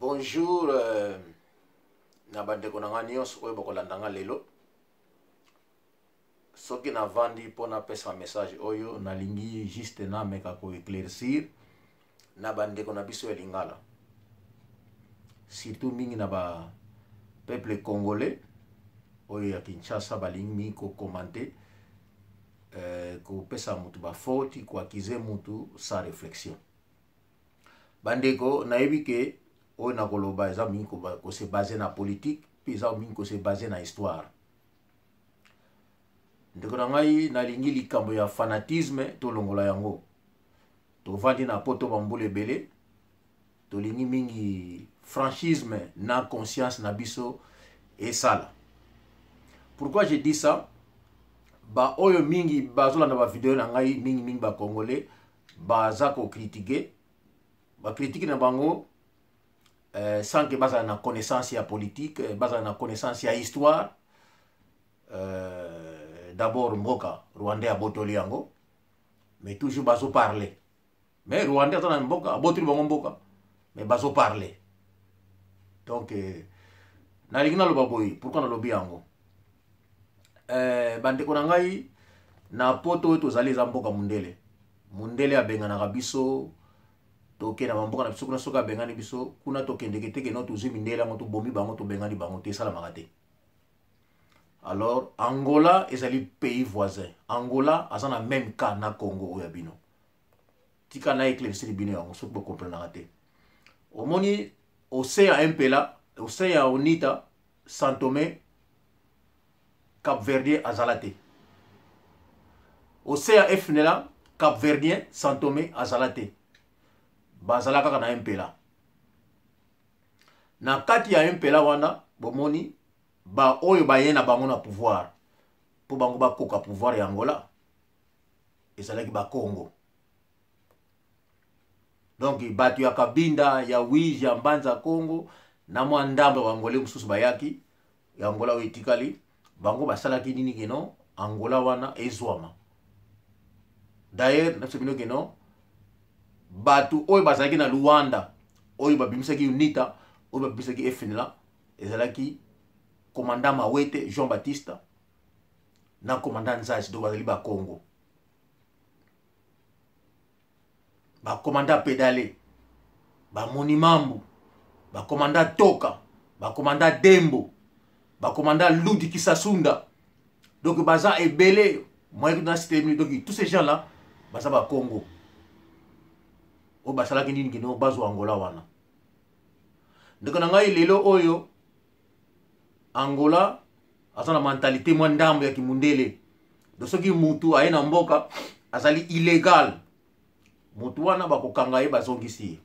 Bonjour na bandeko na nga nyonso oyo bakolanda nga lelo. Soki navandi mpo napesa message oyo, nalingi juste nameka koéclaircir na bandeko na biso ya lingala, surtout mingi na ba peuple congolais oyo ya Kinshasa balingi mingi kocommenter, kopesa mutu bafaute, koaccuser mutu sans réflexion. Bandeko, nayebi ke oyo nakoloba eza mingi kose baser na politique, mpe eza mingi kose baser na histoire. Ndeko na ngai, nalingi likambo ya fanatisme tolongola yango. Tovandi na poto bambula ebele, tolingi mingi franchisme na conscience na biso esala. Pourquoi je dis ça? Ba oyo mingi bazolanda ba video na ngai, mingi mingi ba congolais baza kocritiquer, bacritique na bango sans que bazala na connaissance ya politique, bazala na connaissance ya histoire. D'abord mboka rwandais abotoli yango, mais toujours bazoparler. Mais rwandais aza na mboka, abotoli bango mboka, mais bazoparler. Donc nalingi naloba boye. Pourquoi nalobi yango? Bandeko na ngai, na poto oyo tozali eza mboka mundele. Mundele abenganaka biso, tokende na bamboka na biso kuna. Soki abengani biso kuna, tokendeke te keno tozwi mindele yango, tobomi bango, tobengani bango te, esalamaka te. Alors Angola ezali pays voisin. Angola aza na même cas na Congo oyo ya bino. Tika na éclaircir bino yango soki bokomprenaka te. Omoni ose ya MPLA, ose ya UNITA, San Tomé cap verdien azala te. Ose ya FNLA, cap verdien San Tomé azala te. Bazala kaka na MPLA. Na kati ya MPLA wana, bomoni baoyo baye na bango na pouvoir, mpo bango bakoka pouvoir ya Angola ezalaki bakongo. Donc bato ya Kabinda, ya Wige, ya Mbanza Congo na mwa ndambo ya bangole mosusu bayaki ya Angola oyo etikali, bango basalaki nini keno Angola wana ezwama? D'ailleurs, nabiso bino keno bato oyo bazalaki na Luanda, oyo babimisaki UNITA, oyo babimisaki FNLA, ezalaki commandant Mawete Jean Baptiste na commandant Nzazi. Donc bazali bakongo, bacommandant Pedale, bamonimambu, bacommandant Toka, bacommandant Dembo, bacommandant Ludi Kisasunda. Donc baza ebele moyen na cité. Donc tous ces gens là baza bakongo oyo basalaki nini kino bazwa Angola wana. Ndeko na ngai, lelo oyo Angola aza na mentalité mwa ndambo ya kimundele. Do soki mutu aye na mboka azali illégal, mutu wana bakokanga ye, bazongisi ye.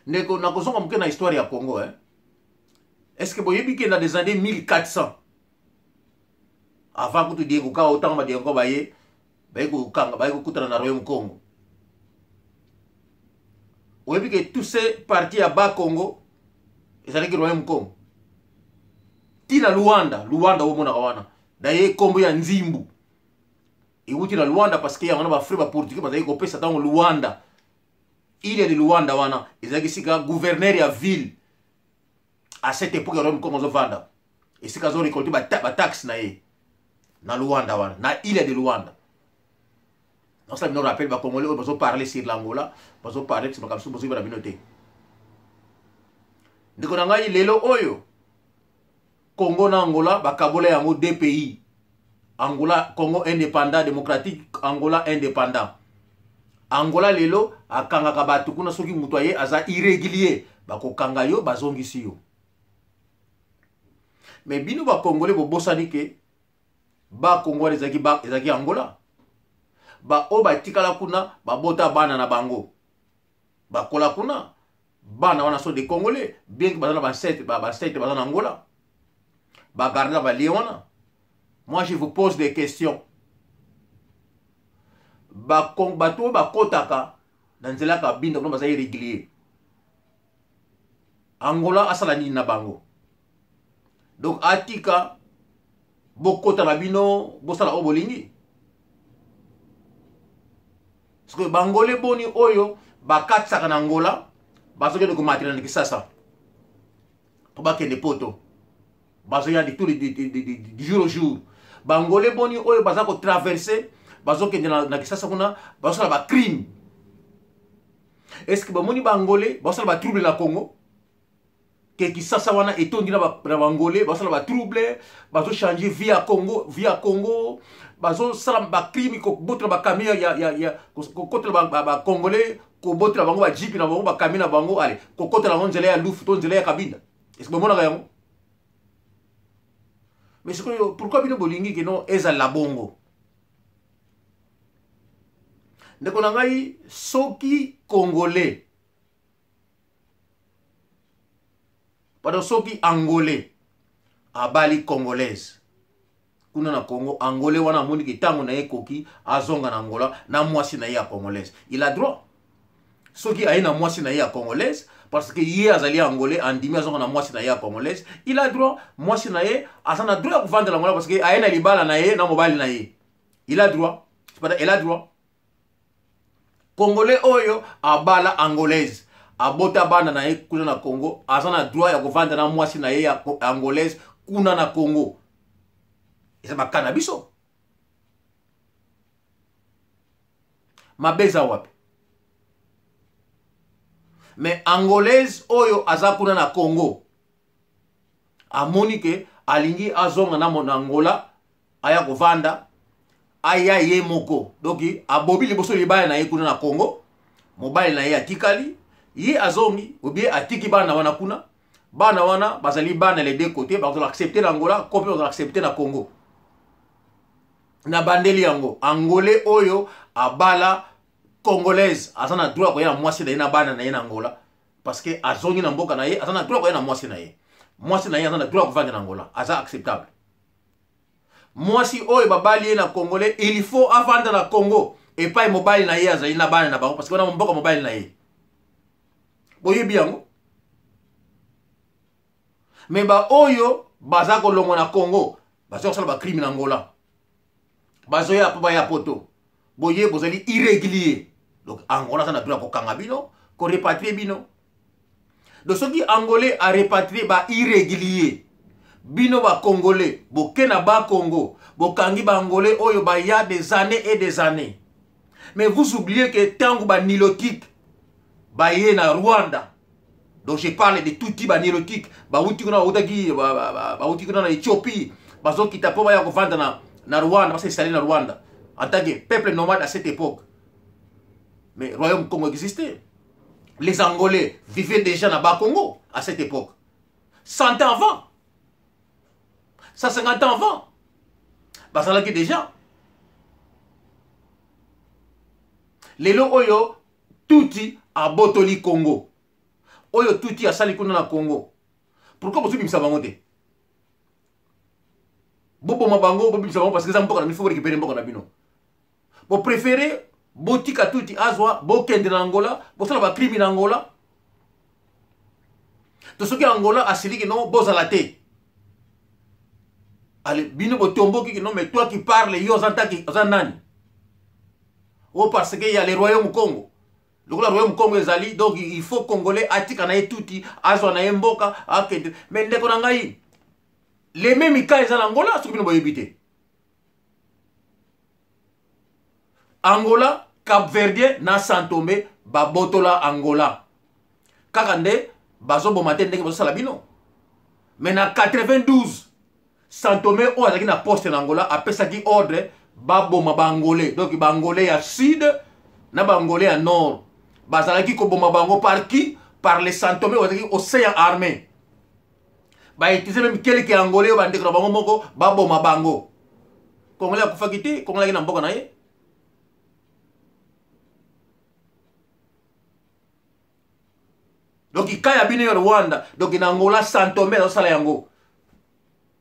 Ndeko, nakozonga moke na histoire ya Congo, eh? Est ce que boyebi ke na des années 1400 avant kutu Diego Kao, ntango badiego baye kokanga, baye kokutana na royaume Congo, oyebi ke tous ces parties ya bas Congo ezalaki royaume Congo ntina Luanda? Luanda omonaka wana, daye nkombo ya nzimbu ewuti na Luanda, parce que yango na bafrères baportugais bazalaki kopesa ntango Luanda, ile de Luanda wana ezalaki esika gouverneur ya ville à cette époque ya royaume Congo azovanda, esika azorécolter bataxe na ye na Luanda wana, na ile de Luanda. Nasala bino rappel, bacongolais oyo bazoparler sur l'Angola, bazoparler biso makambo mosusu bozoyeba na bino te. Ndeko na ngai, lelo oyo Congo na Angola bakabola yango deux pays. Angola, Congo indépendant démocratique, Angola indépendant. Angola lelo akangaka bato kuna. Soki moto aye aza irrégulier, bakokanga yo, bazongisi yo. Mais bino bacongolais bobosani ke bakongo wana ezalaki Angola. Baoyo batikala kuna babota bana na bango, bakola kuna. Bana wana sont des Congolais, bien que baza na baancêtres, baancêtres baza na Angola, bagarder balien wana. Moi, je vous pose des questions. Bato oyo bakotaka na nzela Kabinda kuna baza irrégulier, Angola asala nini na bango? Donc atika bokota na bino, bosala oyo bolingi. Parce que bangole boni oyo bakatisaka na Angola? Bazokende komatela na Kisasa mpo bakende Poto. Bazoya du, du, du, du, du jour au jour. Bangole boni oyo baza kotraverse, bazokende na Kisasa kuna, bazosala bacrime? Est ce que bamoni Bangole bazosala batrouble na Congo, ke Kisasa wana etondi na Bangole, bazosala batrouble, bazochange vie ya Congo, vie ya Congo, bazosala bacrime, kobotela bakami ya kokotela Bacongolais, kobotela bango bajipi na bango, bakami na bango, ale kokotela bango nzela ya Lufu to nzela ya Kabinda? Est ce bomonaka yango? Mais sikoyo, pourquoi bino bolingi keno ezala bongo? Ndeko na ngai, soki Congolais, pardon, soki Angolais abali Congolaise kuna na Congo, Angolais wana amoniki ntango na ye ekoki, azonga na Angola na mwasi na ye ya Congolaise, il a droit. Soki aye na mwasi na ye ya Congolaise, parce que ye azali Angolais, andimi azonga na mwasi na ye ya Congolaise, il a droit. Mwasi na ye aza na droit ya kovandela Angola, parce que aye na libala na ye na mobali na ye. Il a droit, elle a droit. Congolais oyo abala Angolaise, abota bana na ye kuna na Congo, aza na droit ya kovanda na mwasi na ye ya Angolaise kuna na Congo. Eza baka na biso. Mabe eza wapi? Mais Angolaise oyo aza kuna na Congo amoni ke alingi azonga na Angola, aya kovanda, aya ye moko, donc abobi liboso libaya na ye kuna na Congo, mobali na ye atikali, ye azongi, obie atiki bana wana kuna. Bana wana bazali bana les deux côtés, bazala accepte na Angola ko mpe bazala accepte na Congo. Na bandeli yango, Angolais oyo abala Congolaise aza na droit koya na mwasi na ye na bana na ye na Angola, parce que azongi na mboka na ye, aza na droit koya na mwasi na ye. Mwasi na ye aza na droit kovanda na Angola, aza acceptable. Mwasi oyo babali ye na Congolais, il faut avanda na Congo epai mobali na ye azali na bana na bango, parce que wana mboka mobali na ye. Boyebi yango. Me baoyo baza kolongwa na Congo, baza kosala bacrime na Angola, bazoya mpo baya Poto, boye bozali irrégulier, donc Angola aza na droit ya kokanga bino, korepatrie bino. Donc soki Angolais arepatrie ba irrégulier, bino Bacongolais boke na Bacongo, bokangi Baangolais oyo baya des années et des années. Mais vous oubliez que ntango banilotique baye na Rwanda, donc je parle de Tuti banilotique, bauti kuna, bautaki, bauti kuna na Éthiopie, bazokita mpo baya kovanda na Rwanda, bas'installer na Rwanda en tant que peuple nomade à cette époque. Mais royaume Congo existait, les Angolais vivaient déjà na Bas-Congo à cette époque, 100 ans avant, 150 ans avant, bazalaki déjà. Lelo oyo Tuti abotoli Congo, oyo Tuti asali kuna na Congo, pourquoi bozobimisa bango te? Boboma bango, bobimisa bango, parce que eza mboka na bino, faut borécupérer mboka na bino. Bopréféré botika Tuti azwa, bokende na Angola, bosala bacrime na Angola. To soki Angola asiliki, no, bozala te. Ale bino botomboki. Non, mais toi qui parle, yo oza ntaki, oza nani? O parce que ya le royaume Congo, lokola royaume Congo ezali, donc il faut Congolais atika na ye Tuti azwa na ye mboka, akende. Mais ndeko na ngai, le même cas eza na Angola. Soki bino boyebi te, Angola, Cap Verdien na Santomé babotola Angola, kaka nde bazoboma te ndenge bazosala bino. Mais na 92, Santomé oyo azalaki na poste na Angola apesaki ordre baboma Baangolais, donc Baangolais ya sud na Baangolais ya nord, bazalaki koboma bango. Par qui? Par les Santomé oyo azalaki au sein ya armée. Bautiliser même quelques Angolais oyo bandeko na bango moko, baboma bango. Congolais akufaki te, Congolais aki na mboka na ye. Donc ka ya bino ya Rwanda, donc na Angola Santomé azosala yango,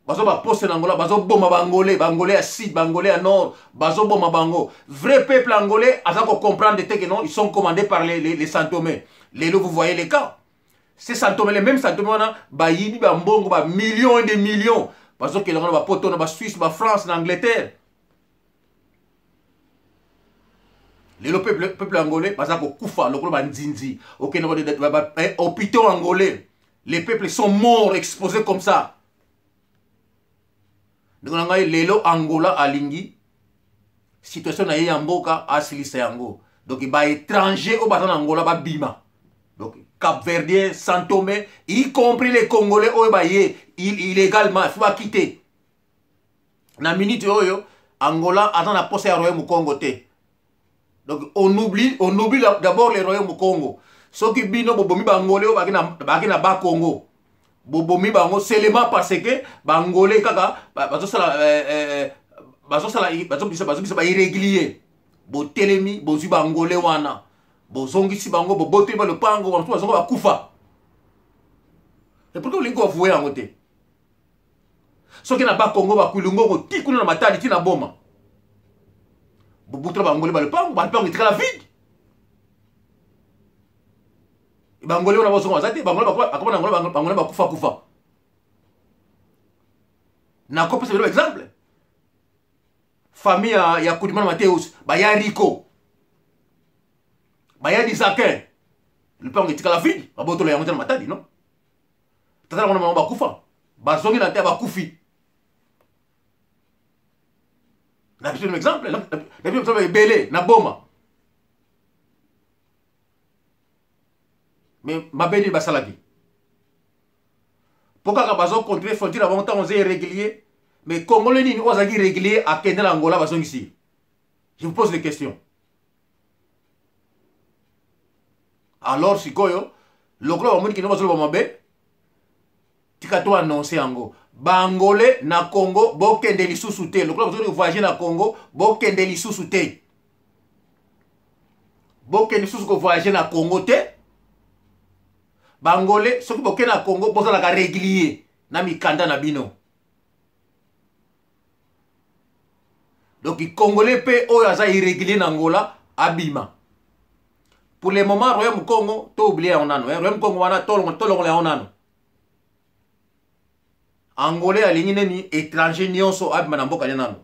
bazo baposte na Angola, bazoboma Baangolais, Baangolais ya sud, Baangolais ya nord, bazoboma bango. Vrai peuple angolais aza kocomprendre te que non, ils sont commandés par les Santomé. Lelo vous voyez les cas, c'est Santomé, les mêmes Santomé wana bayibi bambongo, bamillions et des millions, bazokende ngo na Bapoto, na Basuisse, Bafrance, na Angleterre. Lelo peuple angolais baza kokufa lokola banzinzi. Okende hôpitaux angolais, les peuples sont morts, exposés comme ça. Ndeko na ngai, lelo Angola alingi situation na ye ya mboka asilisa yango. Donc baétranger oyo baza na Angola babima. Donc Cap-Verdien, Saint Tomé, y compris les Congolais oyo baye illégalement, il faut baquitter. Na minute oyo, Angola aza na posa ya royaume Congo te. Donc on oublie d'abord le royaume Congo. Soki bino bobomi Bangolais oyo baki na Bakongo, bobomi bango seulement parce que Bangolais kaka bazosala bazobisa bairrégulier. Botelemi, bozwi Bangolais wana, bozongisi bango, boboteli ba lopango, bamosusu bazonga, bakufa. Et pourquoi olingi koavouer yango te? Soki na Bakongo, bakulungongo ti kuna na Matadi, ti na Boma, bobutela Bangolais balopango, balopango etikala vide. Bangolais wana bazonga baza te. Bangolais bakoma na Angola, Bangolais bakufa kufa. Nakopesa bino exemple: famille ya Kudimana Mateus, baya Rico, baya Disakin, lupango etikala vide, babotola yango te na Matadi. Non, tata nango na mama bakufa, bazongi na te, bakufi. Na biso exemple, na biso exemple ebele na Boma. Mais mabe nini basalaki? Mpo kaka bazocontrôler frontière na bango ntango oza irrégulier. Mais Congolais nini oyo azalaki régulier akende na Angola, bazongisi? Je vous pose des questions. Alors sikoyo, lokola bamoni kino bazoloba mabe, tika to annonce yango: Bangolais na Congo bokende lisusu te. Lokola bazoli voyage na Congo, bokende lisusu te, bokende lisusu kovoyage na Congo te. Bangolais, soki bokende na Congo, bozalaka régulier na mikanda na bino. Donc Congolais mpe oyo aza irrégulier na Angola abima. Pour le moment, royaume Congo to oublie yango nano. Royaume Congo wana, tolongola yango nano. Angolais alingi nini? Étranger nyonso abima na mboka ne nano,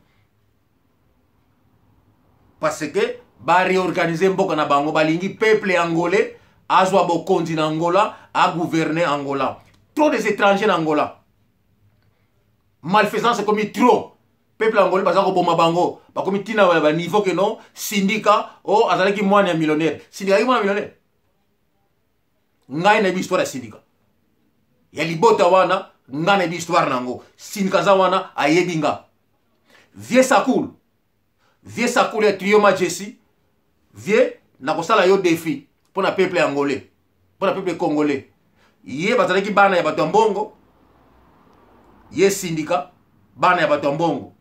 parce que baréorganiser mboka na bango. Balingi peuple angolais azwa bokonzi na Angola, agouverne Angola. Trop des étrangers na Angola, malfaisance ekomi trop. Peuple angolais baza koboma bango, bakomi ntina ya baniveau ke non. Sindika o azalaki mwana ya millionnaire. Sindika azalaki mwana ya millionnaire. Ngai nayebi histoire ya Sindika, ya libota wana. Ngai nayebi histoire nango. Sindika aza wana, ayebi nga. Vieux Sakul, vieux Sakul ya Trio Majesi, vieux, nakosala yo défi mpo na peuple angolais, mpo na peuple congolais. Ye bazalaki bana ya bato ya mbongo. Ye Sindika, bana ya bato ya mbongo.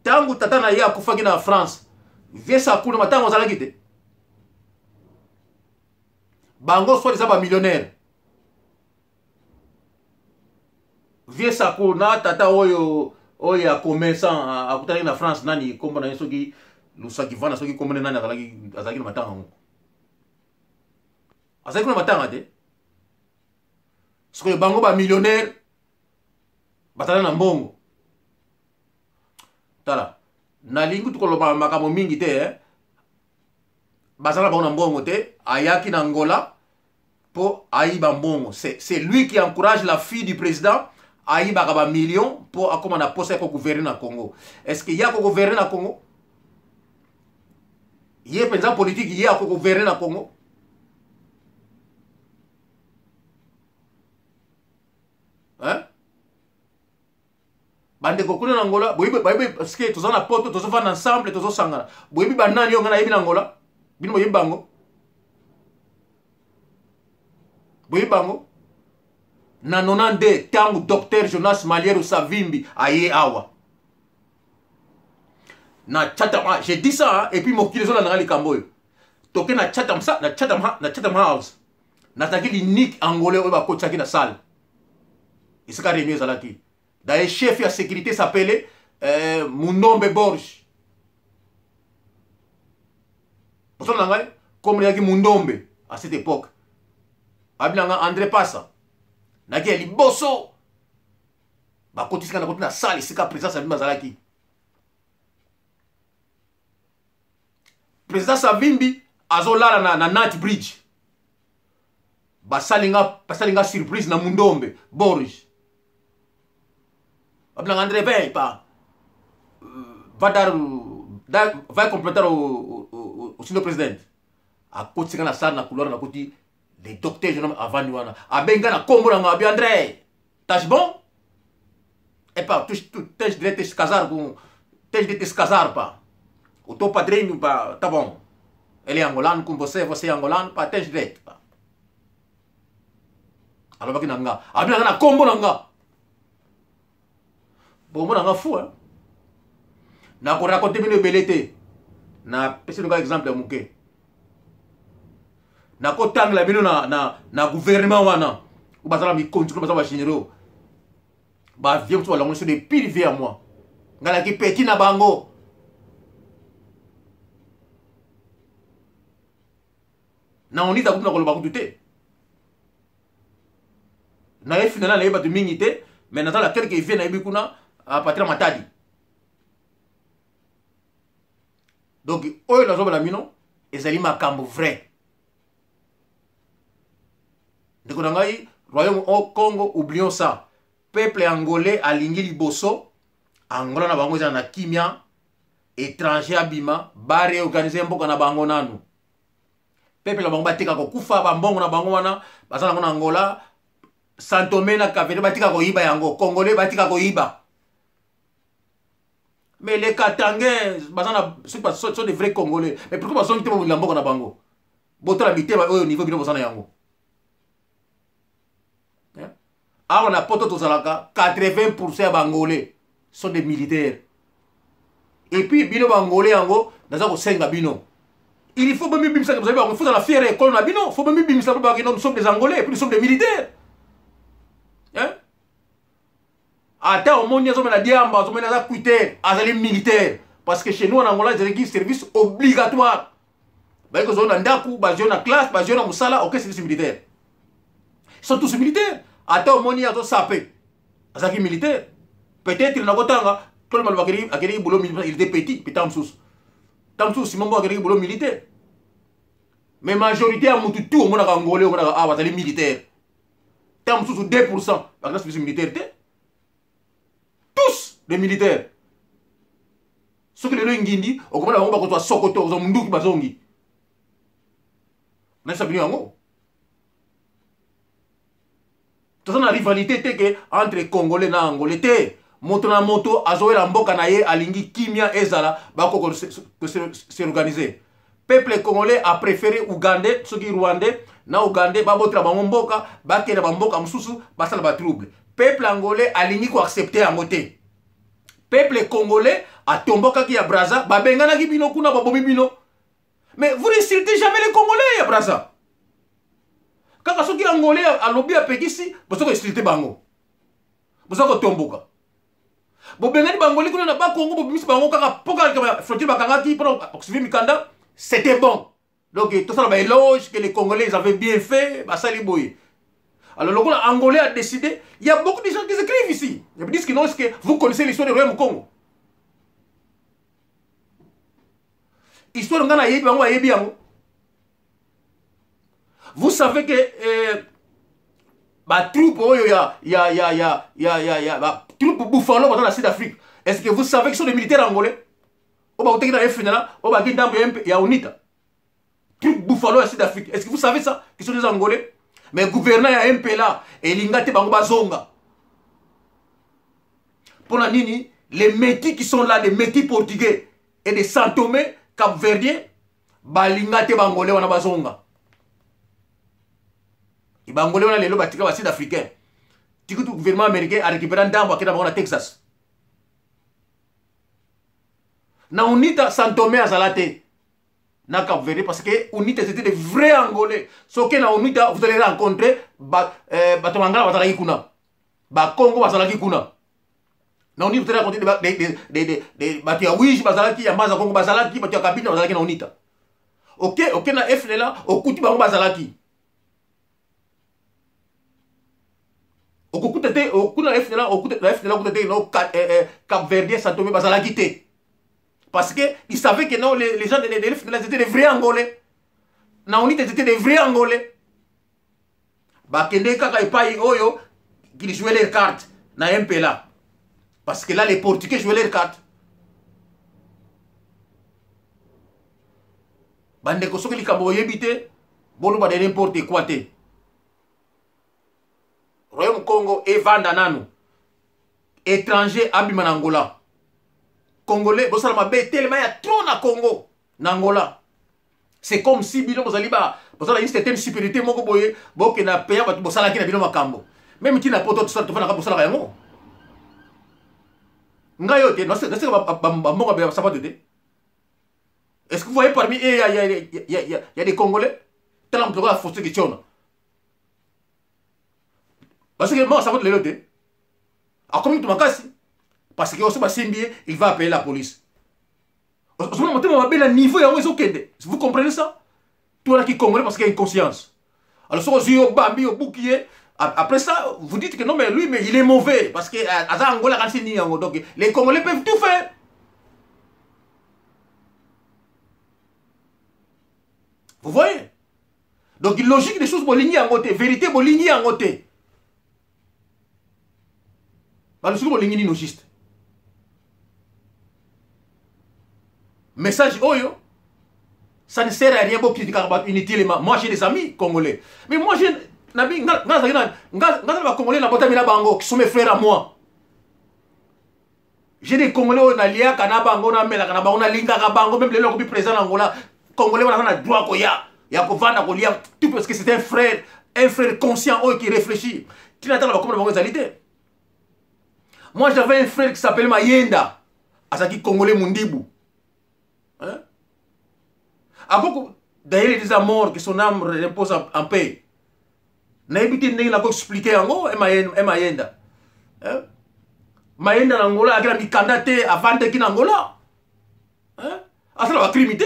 Ntango tata na ye akufaki na France, vieux Sakul matango azalaki te. Bango soit eza bamillionnaire. Vieux Sakul na tata oyo ya commerçant akutanaki na France, nani kombo na ye? Soki Lusaki vana, soki kombo nani, azalaki na matanga yango, azalaki kuna matanga te. Sikoyo bango bamillionnaire, bazala na mbongo. Tala, nalingi tukoloba makambo mingi te, eh? Bazala bango na mbongo te. Ayaki na Angola mpo ayiba mbongo. C'est lui qui encourage la fille du président ayibaka bamillion mpo akóma na posa ya kogouverne na Congo. Est ce que ye akogouverne na Congo? Ye mpenza politike, ye akogouverne na Congo? Hein? Bandeko kuna na Angola, boyebi, parce que toza na Poto, tozofanda ensemble, tozosangana. Boyebi banani oyo ngai nayebi na Angola? Bino boyebi bango? Boyebi bango? Na 92, ntango docteur Jonas Maliero Savimbi aye awa na Chatham, ah, j'ai dit ça, hein, et puis mokili ezolandanga likambo oyo. Toke na Chatham House, nazalaki l'unique Angolais oyo bakotisaki na salle esika réunion ezalaki. D'ailleurs, chef ya sécurité s'appelait Mundombe Borge. Bosala na ngai comme nayaki Mundombe à cette époque, abilanga André Pasa. Naki ya liboso bakotisika na koti na salle esika présidence ya bino bazalaki. Président Savimbi azolala na Nat Bridge. Basalinga surprise na Mundombe, Borges. Babilanga André vem pa. Va dar, dar vai completar o senhor presidente. Akoti nga na salle na couloir na koti le docteur jeune homme avandi wana. Abenga na kombo na nga abi André. Tâche bon? Et pas tu tens direito de se casar com tens direito de se casar pá. O teu padrinho pá, tá bom. Ele é angolano com você, você é angolano, pá, tens direito pá. Alobaki na nga, abi na nga na kombo na nga. Bombo na nga fou hein. Na ko raconter bino ebele te. Na pesi bino exemple ya moke. Na kotangela bino na gouvernement wana. Ou bazala mikonzi, ou bazala ba généraux. Ba vieux mosusu balongoli so de pire vieux ya moi. Nga naki petit na bango. Na onita kutu na koloba kutu te. Na ye finalement na ye bato mingi te, mais nazala quelques vieux na yebi kuna à partir ya Matadi. Donc oyo nazobala bino ezali makambo vrai. Ndeko na ngai, royaume au Congo, oublions ça. Peuple angolais alingi liboso, Angola na bango eza na kimia, étranger abima, ba réorganiser mboka na bango nanu. Peuple na bango bateka kokufa, ba mbongo na bango wana, baza nango na Angola, Santomé na Cap-Vert batika koyiba yango, Congolais batika koyiba. Mais les Katangais, baza na, sont des vrais Congolais. Mais pourquoi bazongi te bobundela mboka na bango? Botala mitema oyo niveau bino boza na yango. Hein? Awa na poto tozalaka 80% ya Bangolais sont des militaires. Et puis bino Bangolais yango naza kosenga bino. Il faut bomibimisa que vous avez, il faut la fière école na bino, faut bomibimisa pour que nous sommes des Angolais et puis nous sommes des militaires. Hein? Ata omoni azomela diamba, azomela aza cuiter, azali militaire. Parce que chez nous en Angola, ils ont service obligatoire. Ba ko zona ndaku, ba zona classe, ba zona musala, ok service militaire. Ils sont tous militaires. Ata omoni azo sape. Azaki militaire. Peut-être na kotanga, tout le monde va akeli boulot militaire, il était petit, puis tamsous. Tamsous Simon Bo akeli boulot militaire. Mais majorité ya mutu tout omona ka Angolais, omona ka ah bazali militaire. Tamsous 2% ba classe service militaire te. Tous des militaires. Soki lelo ngindi, okomona bango bakozwa sokoto, okozwa munduki bazongi. Nayebisa bino yango. Toza na rivalité te ke entre Congolais na Angolais te. Moto na moto azowela mboka na ye, alingi kimia ezala, bakoko s'organiser. Peuple congolais a préféré Ougandais, soki Rwandais na Ougandais babotela bango mboka, bakende ba mboka mosusu, basala ba trouble. Peuple angolais alingi ko accepter yango te. Peuple congolais atombokaki ya Brazza, babenganaki bino kuna, babomi bino. Mais vous n'insultez jamais les Congolais ya Brazza. Kaka soki angolais alobi apekisi, bozo ko insulter bango. Bozo ko tomboka. Bobengani bangoli kuna na Bakongo, bobimisi bango kaka poka kaka frontière bakangaki pona kosuivre mikanda, c'était bon. Donc tout ça ba éloge que les Congolais ils avaient bien fait, basali boye. Alors le Congolais angolais a décidé, il y a beaucoup de gens qui écrivent ici. Ils disent que non, est-ce que vous connaissez l'histoire du Royaume Congo? Histoire ngana yebi bango yebi yango. Vous savez que ba troupe oyo ya ya ya ya ya ya ya ba troupe Buffalo dans la Sud-Afrique. Est-ce que vous savez qu'ils sont des militaires angolais? Oba uteki na FNLA, oba ki ndambo ya MP, ya UNITA. Troupe Buffalo ya Sud-Afrique. Est-ce que vous savez ça? Qu'ils sont des Angolais? Mais gouverneur ya MP là, elinga te bango bazonga. Pour la nini, les métis qui sont là, les métis portugais et des Santomé, Cap-Verdiens, balinga te bangolais wana bazonga. Et bangolais wana lelo batika ba Sud-Africains. Tikutu gouvernement américain a récupéré ndambo akenda bango na Texas. Na UNITA Santomé azala te. Na Cap-Vert parce que UNITA c'était des vrais Angolais. Soki na UNITA vous allez rencontrer ba bato mangala bazalaki kuna. Ba Congo bazalaki kuna. Na UNITA vous allez rencontrer des bato ya Wij bazalaki, ya Mbanza Congo bazalaki, bato ya Kabinda bazalaki na UNITA. OK, OK na FNLA okuti bango bazalaki. Okukuta te, okuna na FNLA, okuta na FNLA okuta te no Cap-Verdien Santomé bazalaki te. Parce que ils savaient que non, les gens de l'FNL étaient des vrais Angolais. Na UNITA étaient des vrais Angolais. Bakende kaka epai oyo qu'ils jouaient leurs cartes na MPLA. Parce que là, les Portugais jouaient leurs cartes. Bandeko, soki likambo oyebi te, boloba de n'importe quoi te. Royaume Congo evanda nanu. Étranger abima na Angola. Congolais bosala mabe telema ya trop na Congo, na Angola. C'est comme si bino bozali ba bozala une certaine supériorité moko boye, bokenda peya bato bosalaki na bino makambo. Même tina poto tosala tofandaka bosalaka yango. Ngai oyo te, naseka bambongo ya sapato te. Est-ce que vous voyez parmi eux, il y a des Congolais? Tala moto lokola Faustin Kitsiona. Parce que moi, sapato lelo te. Akomi moto makasi. Parce que oso basimbi ye, il va appeler la police. Ozomona motema mabe na niveau yango ezokende. Vous comprenez ça? Toi qui Congolais parce qu'il y a une conscience. Alors soki ozwi yo bambi obuki ye, après ça, vous dites que non, mais lui, mais il est mauvais. Parce que aza Angola akanisi nini yango. Donc les Congolais peuvent tout faire. Vous voyez? Donc logique des choses, bolingi yango te. Vérité, bolingi yango te. Balusuki bolingi nini au juste? Message oyo, ça ne sert à rien bo critiquer bato inutilement. Moi j'ai des amis congolais. Mais moi j'ai nabi nga nga nga nga nga ba congolais na botami na bango qui sont mes frères à moi. J'ai des congolais oyo naliaka na bango, namelaka na bango, nalingaka bango, même lelo nakomi président na Angola. Congolais wana na droit koya ya kovanda kolia tout parce que c'est un frère conscient oyo qui réfléchit. Tina tala bakoma na bango ezali te. Moi j'avais un frère qui s'appelait Mayenda, azalaki congolais mundibu. Hein? Akoko, d'ailleurs il est déjà mort, que son âme repose en paix. Nayebi te ndenge nako expliquer yango, e Mayenda. Hein? Mayenda na Angola, akela mikanda te, avandeki na Angola. Hein? Asala ba crime te.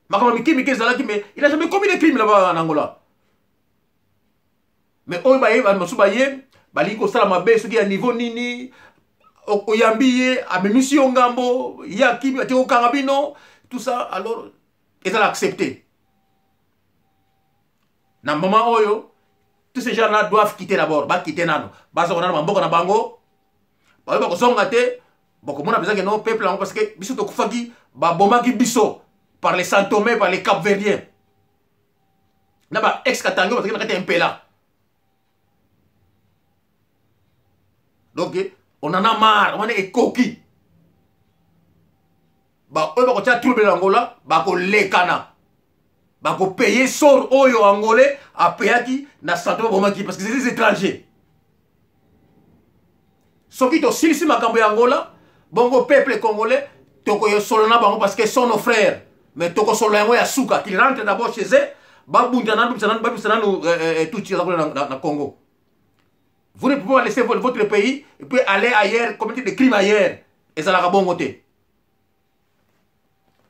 Makambo mike mike ezalaki, mais il a jamais commis de crime là-bas en Angola. Mais oyo baye, ba mosusu baye, balingi kosala mabe soki ya niveau nini, oyambi ye, amemisi yo ngambo, ye akimi, ati kokanga bino, tout ça, alors ezala accepté. Na moment oyo, tous ces gens-là doivent quitter d'abord, ba quitter nano. Baza kona na mboka na bango, bayo bakozonga te, bakomona mpenza ke non peuple yango, parce que biso tokufaki, babomaki biso par les Santomé, par les Cap-Verdiens. Na ba ex-Katangais bazalaki na kati ya Mpela. Donc on en a marre, wana ekoki. Ba oyo bakotia trouble na Angola, bakolekana. Bakopaye sort oyo Angolais apayaki na Santo babomaki parce que c'est des étrangers. Soki tosilisi makambo ya Angola, bongo peuple congolais tokoyosolola na bango parce que sont nos frères. Mais tokosolola yango ya suka, qu'ils rentrent d'abord chez eux, babunda nanu, babisa nanu, babisa nanu tout ça na Congo. Vous ne pouvez pas laisser votre pays et puis aller ailleurs, commettre des crimes ailleurs. Ezalaka bongo te.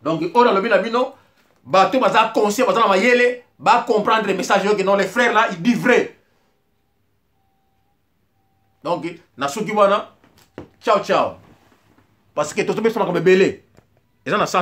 Donc oyo nalobi na bino, bato baza conscient, baza na mayele, ba comprendre le message que non, les frères là, ils disent vrai. Donc na soki wana, ciao ciao. Parce que tozobesa makambo ebele. Eza na sens.